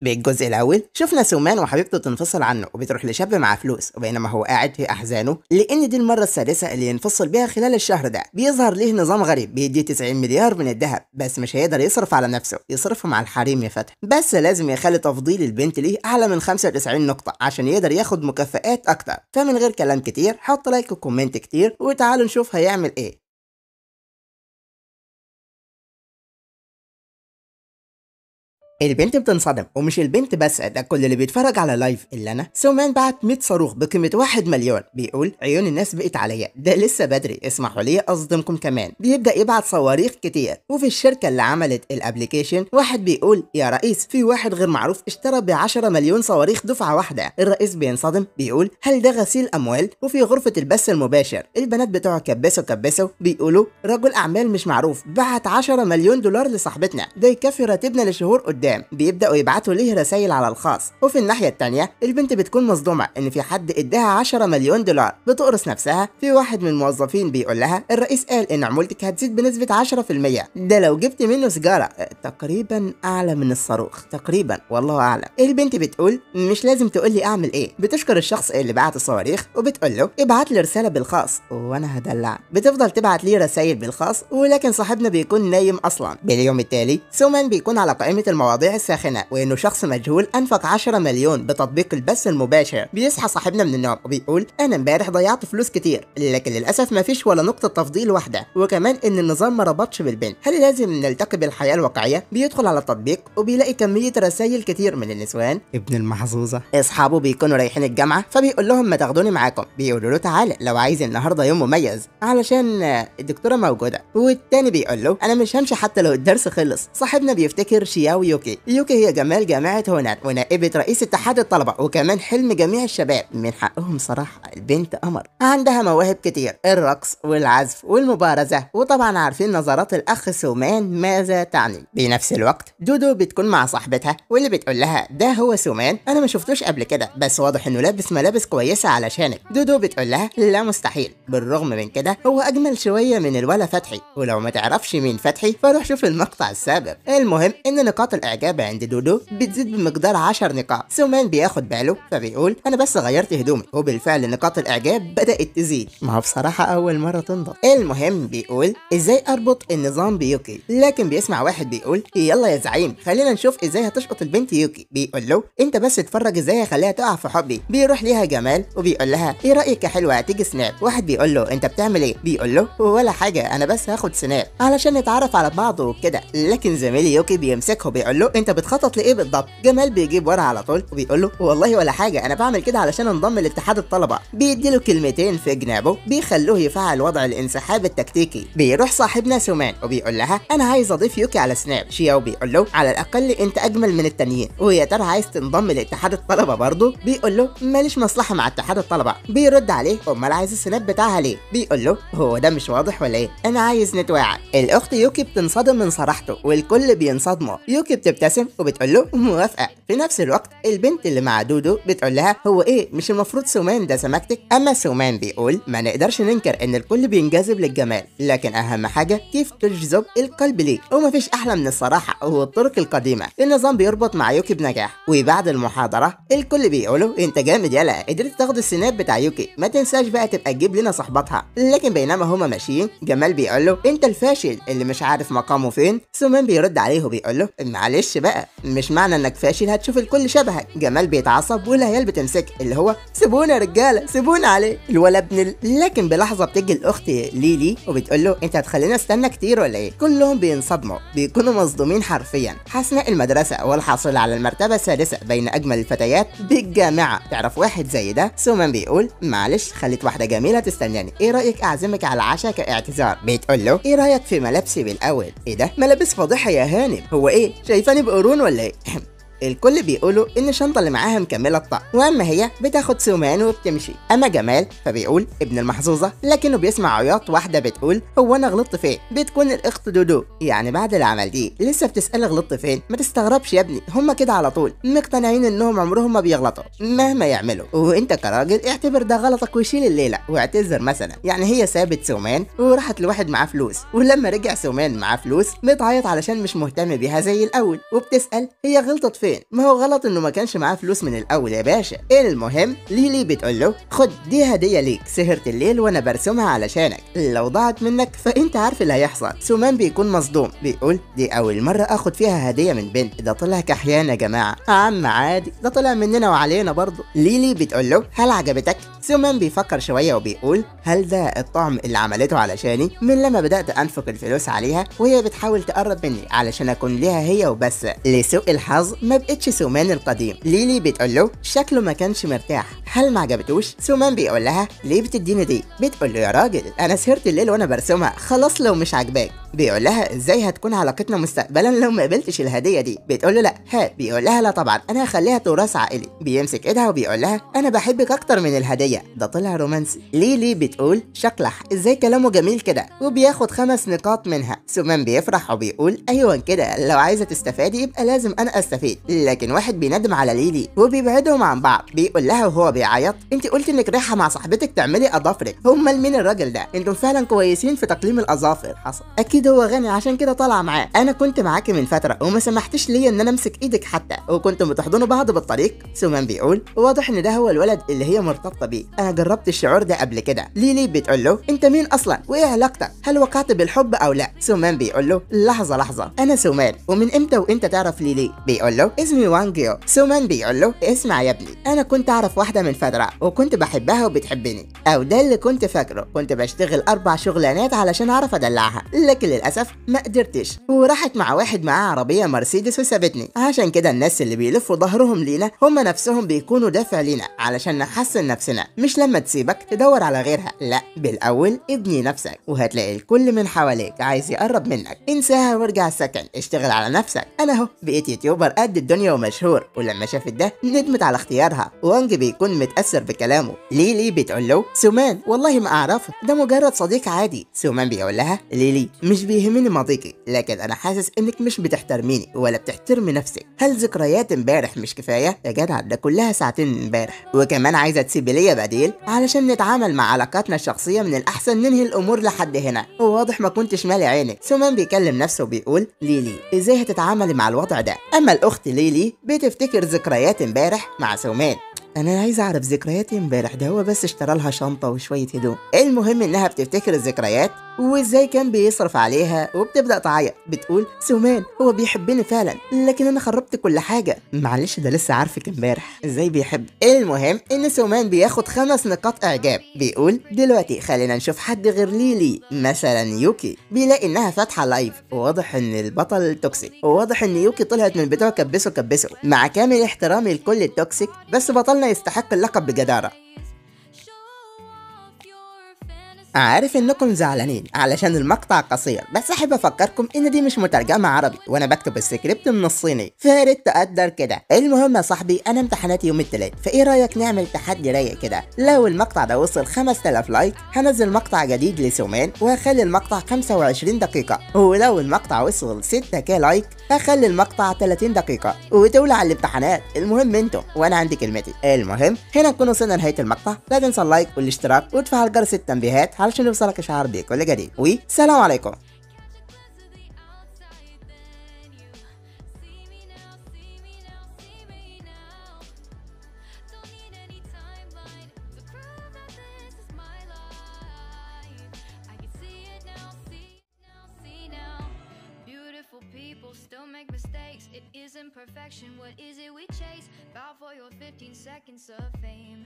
بالجزء الاول شفنا سومان وحبيبته تنفصل عنه وبتروح لشاب مع فلوس، وبينما هو قاعد في احزانه لان دي المرة السادسة اللي ينفصل بيها خلال الشهر ده، بيظهر ليه نظام غريب بيديه 90 مليار من الذهب، بس مش هيقدر يصرف على نفسه، يصرفهم على الحريم يا فتحي، بس لازم يخلي تفضيل البنت ليه اعلى من 95 نقطة عشان يقدر ياخد مكافآت اكتر. فمن غير كلام كتير حط like و comment كتير وتعالوا نشوف هيعمل ايه. البنت بتنصدم، ومش البنت بس، ده كل اللي بيتفرج على live اللي انا. سومان بعت 100 صاروخ بقيمة 1 مليون، بيقول عيون الناس بقت عليا، ده لسه بدري، اسمحوا لي اصدمكم كمان. بيبدا يبعت صواريخ كتير، وفي الشركة اللي عملت ال application واحد بيقول يا رئيس في واحد غير معروف اشترى ب 10 مليون صواريخ دفعه واحدة. الرئيس بينصدم بيقول هل ده غسيل اموال؟ وفي غرفة البث المباشر البنات بتوع كبسوا كبسوا بيقولوا رجل اعمال مش معروف بعت 10 مليون دولار لصاحبتنا، ده يكفي راتبنا لشهور قدام. بيبداوا يبعتوا ليه رسائل على الخاص. وفي الناحية الثانية البنت بتكون مصدومة ان في حد اداها 10 مليون دولار، بتقرص نفسها. في واحد من الموظفين بيقول لها الرئيس قال ان عمولتك هتزيد بنسبة 10%، ده لو جبت منه سيجارة تقريبا اعلى من الصاروخ تقريبا، والله اعلم. البنت بتقول مش لازم تقول لي اعمل ايه، بتشكر الشخص اللي بعت الصواريخ وبتقول له ابعت لي رسالة بالخاص وانا هدلع. بتفضل تبعت ليه رسائل بالخاص، ولكن صاحبنا بيكون نايم اصلا. باليوم التالي سومان بيكون على قائمة المواضيع الساخنة، وانه شخص مجهول انفق 10 مليون بتطبيق البث المباشر. بيصحى صاحبنا من النوم وبيقول انا امبارح ضيعت فلوس كتير، لكن للاسف ما فيش ولا نقطة تفضيل واحدة، وكمان ان النظام ما ربطش بالبنت، هل لازم نلتقي بالحياة الواقعية؟ بيدخل على التطبيق وبيلاقي كمية رسائل كتير من النسوان ابن المحظوظه. اصحابه بيكونوا رايحين الجامعة فبيقول لهم ما تاخدوني معاكم، بيقولوا له تعالى لو عايز النهارده يوم مميز علشان الدكتورة موجودة. والتاني بيقول له انا مش همشي حتى لو الدرس خلص. صاحبنا بيفتكر شياو يوكي. يوكي هي جمال جامعة هونان ونائبة رئيس اتحاد الطلبة وكمان حلم جميع الشباب، من حقهم صراحة البنت قمر، عندها مواهب كتير، الرقص والعزف والمبارزة، وطبعا عارفين نظرات الأخ سومان ماذا تعني. بنفس الوقت دودو بتكون مع صاحبتها واللي بتقول لها ده هو سومان، أنا ما شفتوش قبل كده بس واضح إنه لابس ملابس كويسة علشانك. دودو بتقول لها لا مستحيل، بالرغم من كده هو أجمل شوية من الولا فتحي، ولو ما تعرفش مين فتحي فروح شوف المقطع السابق. المهم إن نقاط الإعجاب عند دودو بتزيد بمقدار 10 نقاط. سومان بياخد باله فبيقول أنا بس غيرت هدومي، وبالفعل نقاط الإعجاب بدأت تزيد، ما هو بصراحة أول مرة تنضف. المهم بيقول إزاي أربط النظام بيوكي، لكن بيسمع واحد بيقول يلا يا زعيم خلينا نشوف إزاي هتشقط البنت يوكي. بيقول له أنت بس اتفرج إزاي هخليها تقع في حبي. بيروح ليها جمال وبيقول لها إيه رأيك يا حلوة هتيجي سناب؟ واحد بيقول له أنت بتعمل إيه؟ بيقول له ولا حاجة أنا بس هاخد سناب علشان نتعرف على بعض وكده. لكن زميلي يوكي بيمسكه بيقول له انت بتخطط لايه بالضبط؟ جمال بيجيب ورا على طول وبيقول له والله ولا حاجة انا بعمل كده علشان انضم لاتحاد الطلبة. بيدي له كلمتين في جنابه بيخلوه يفعل وضع الانسحاب التكتيكي. بيروح صاحبنا سومان وبيقول لها انا عايز اضيف يوكي على سناب. شياو بيقول له على الاقل انت اجمل من التانيين، ويا ترى عايز تنضم لاتحاد الطلبة برضه؟ بيقول له ماليش مصلحة مع اتحاد الطلبة. بيرد عليه امال عايز السناب بتاعها ليه؟ بيقول له هو ده مش واضح ولا ايه؟ انا عايز نتواعد. الاخت يوكي بتنصدم من صراحته والكل بينصدمه. يوكي بتبتسم وبتقول له موافقة. في نفس الوقت البنت اللي مع دودو بتقول لها هو ايه مش المفروض سومان ده سمكتك؟ اما سومان بيقول ما نقدرش ننكر ان الكل بينجذب للجمال، لكن اهم حاجة كيف تجذب القلب ليك، ومفيش احلى من الصراحة والطرق القديمة. النظام بيربط مع يوكي بنجاح. وبعد المحاضرة الكل بيقولوا انت جامد يلا قدرت تاخد السناب بتاع يوكي، ما تنساش بقى تبقى تجيب لنا صاحبتها. لكن بينما هما ماشيين جمال بيقول له انت الفاشل اللي مش عارف مقامه فين. سومان بيرد عليه وبيقول له معلش بقى مش معنى انك فاشل هتشوف الكل شبهك. جمال بيتعصب والعيال بتمسك اللي هو سيبونا يا رجاله سيبونا عليه الولا ابن لكن بلحظة بتيجي الاخت ليلي وبتقول له انت هتخلينا استنى كتير ولا ايه؟ كلهم بينصدموا بيكونوا مصدومين حرفيا. حسناء المدرسة والحاصله على المرتبة السادسة بين اجمل الفتيات بالجامعة، تعرف واحد زي ده؟ سومان بيقول معلش خليت واحدة جميلة تستناني، ايه رايك اعزمك على العشاء كاعتذار؟ بتقول له ايه رايك في ملابسي بالاول؟ ايه ده ملابس فاضحه يا هانم، هو ايه شايفاني بقرون ولا ايه؟ الكل بيقولوا ان الشنطة اللي معاها مكملة الطقم، واما هي بتاخد سومان وبتمشي. اما جمال فبيقول ابن المحظوظه، لكنه بيسمع عياط واحدة بتقول هو انا غلطت فين؟ بتكون الاخت دودو. يعني بعد اللي عملتيه لسه بتسال غلطت فين؟ ما تستغربش يا ابني، هما كده على طول مقتنعين انهم عمرهم ما بيغلطوا مهما يعملوا، وانت كراجل اعتبر ده غلطك وشيل الليلة واعتذر مثلا. يعني هي سابت سومان وراحت لواحد معاه فلوس، ولما رجع سومان معاه فلوس بتعيط علشان مش مهتم بيها زي الاول، وبتسال هي غلطت فين؟ فين؟ ما هو غلط انه ما كانش معاه فلوس من الاول يا باشا. المهم ليلي بتقول له خد دي هديه ليك، سهرت الليل وانا برسمها علشانك، لو ضاعت منك فانت عارف اللي هيحصل. سومان بيكون مصدوم، بيقول دي اول مرة اخد فيها هديه من بنت، ده طلع كحيان يا جماعة. عم عادي، ده طلع مننا وعلينا برضه. ليلي بتقول له هل عجبتك؟ سومان بيفكر شوية وبيقول هل ده الطعم اللي عملته علشاني؟ من لما بدات انفق الفلوس عليها وهي بتحاول تقرب مني علشان اكون ليها هي وبس، لسوء الحظ ما بقتش سومان القديم. ليلي بتقول له شكله ما كانش مرتاح، هل ما عجبتوش؟ سومان بيقول لها ليه بتديني دي؟ بتقول له يا راجل انا سهرت الليل وانا برسمها، خلاص لو مش عاجباك. بيقول لها ازاي هتكون علاقتنا مستقبلا لو ما قبلتش الهدية دي؟ بتقول له لا هات. بيقول لها لا طبعا انا هخليها تراث عائلي. بيمسك ايدها وبيقول لها انا بحبك اكتر من الهدية، ده طلع رومانسي. ليلي بتقول شكلح ازاي كلامه جميل كده، وبياخد 5 نقاط منها. سومان بيفرح وبيقول ايوه كده، لو عايزه تستفادي يبقى لازم انا استفيد. لكن واحد بيندم على ليلي وبيبعدهم عن بعض، بيقول لها وهو بيعيط انت قلت انك رايحة مع صاحبتك تعملي اظافرك، امال مين الراجل ده؟ انتم فعلا كويسين في تقليم الاظافر. حصل اكيد هو غني عشان كده طالع معاه. انا كنت معاكي من فترة وما سمحتش ليا ان انا امسك ايدك حتى، وكنتم بتحضنوا بعض بالطريق. سومان بيقول واضح ان ده هو الولد اللي هي مرتبطة بيه، انا جربت الشعور ده قبل كده. ليلي بتقول له انت مين اصلا وايه علاقتك؟ هل وقعت بالحب او لا؟ سومان بيقول له لحظة لحظة، انا سومان، ومن امتى وانت تعرف ليلي؟ بيقول له اسمي وانجيو. سومان بيقول له اسمع يا ابني، انا كنت اعرف واحدة من فترة وكنت بحبها وبتحبني، او ده اللي كنت فاكره، كنت بشتغل 4 شغلانات علشان اعرف ادلعها، لكن للاسف ما قدرتش، وراحت مع واحد معاه عربية مرسيدس وسابتني. عشان كده الناس اللي بيلفوا ظهرهم لينا هم نفسهم بيكونوا دافع لينا علشان نحسن نفسنا، مش لما تسيبك تدور على غيرها، لا بالاول ابني نفسك وهتلاقي الكل من حواليك عايز يقرب منك. انساها وارجع السكن، اشتغل على نفسك، انا اهو بقيت YouTuber قد الدنيا ومشهور. ولما شافت ده ندمت على اختيارها. وانج بيكون متاثر بكلامه. ليلي بتقول له سومان والله ما اعرفه، ده مجرد صديق عادي. سومان بيقول لها ليلي مش بيهمني ماضيكي، لكن انا حاسس انك مش بتحترميني ولا بتحترمي نفسك. هل ذكريات امبارح مش كفاية؟ يا جدع ده كلها ساعتين امبارح، وكمان عايزه تسيبي ليا بديل علشان نتعامل مع علاقاتنا الشخصية، من الاحسن ننهي الامور لحد هنا، وواضح ما كنتش مالي عينك. سومان بيكلم نفسه وبيقول ليلي ازاي هتتعاملي مع الوضع ده؟ اما الاخت ليلي بتفتكر ذكريات امبارح مع سومان. انا عايز اعرف ذكرياتي امبارح، ده هو بس اشترى لها شنطه وشوية هدوم. المهم انها بتفتكر الذكريات وازاي كان بيصرف عليها، وبتبدا تعيط، بتقول سومان هو بيحبني فعلا، لكن انا خربت كل حاجة. معلش ده لسه عارفك امبارح ازاي بيحب. المهم ان سومان بياخد 5 نقاط اعجاب. بيقول دلوقتي خلينا نشوف حد غير ليلي، مثلا يوكي. بيلاقي انها فاتحة live، وواضح ان البطل toxic، وواضح ان يوكي طلعت من بتوع كبسة كبسة. مع كامل احترامي لكل ال toxic، بس بطلنا يستحق اللقب بجداره. عارف انكم زعلانين علشان المقطع قصير، بس احب افكركم ان دي مش مترجمة عربي وانا بكتب السكريبت من الصيني، فياريت تقدر كده. المهم يا صاحبي انا امتحاناتي يوم الثلاث، فايه رايك نعمل تحدي رايق كده؟ لو المقطع ده وصل 5000 like هنزل مقطع جديد لسومان وهخلي المقطع 25 دقيقة، ولو المقطع وصل 6K like هخلي المقطع 30 دقيقة وتولع الامتحانات. المهم انتم وانا عندي كلمتي. المهم هنا نكون وصلنا لنهاية المقطع، لا تنسى ال like والاشتراك وتفعل جرس التنبيهات علشان يوصلك اشعار بكل جديد، وسلام عليكم. It isn't perfection, what is it we chase? Bow for your 15 seconds of fame.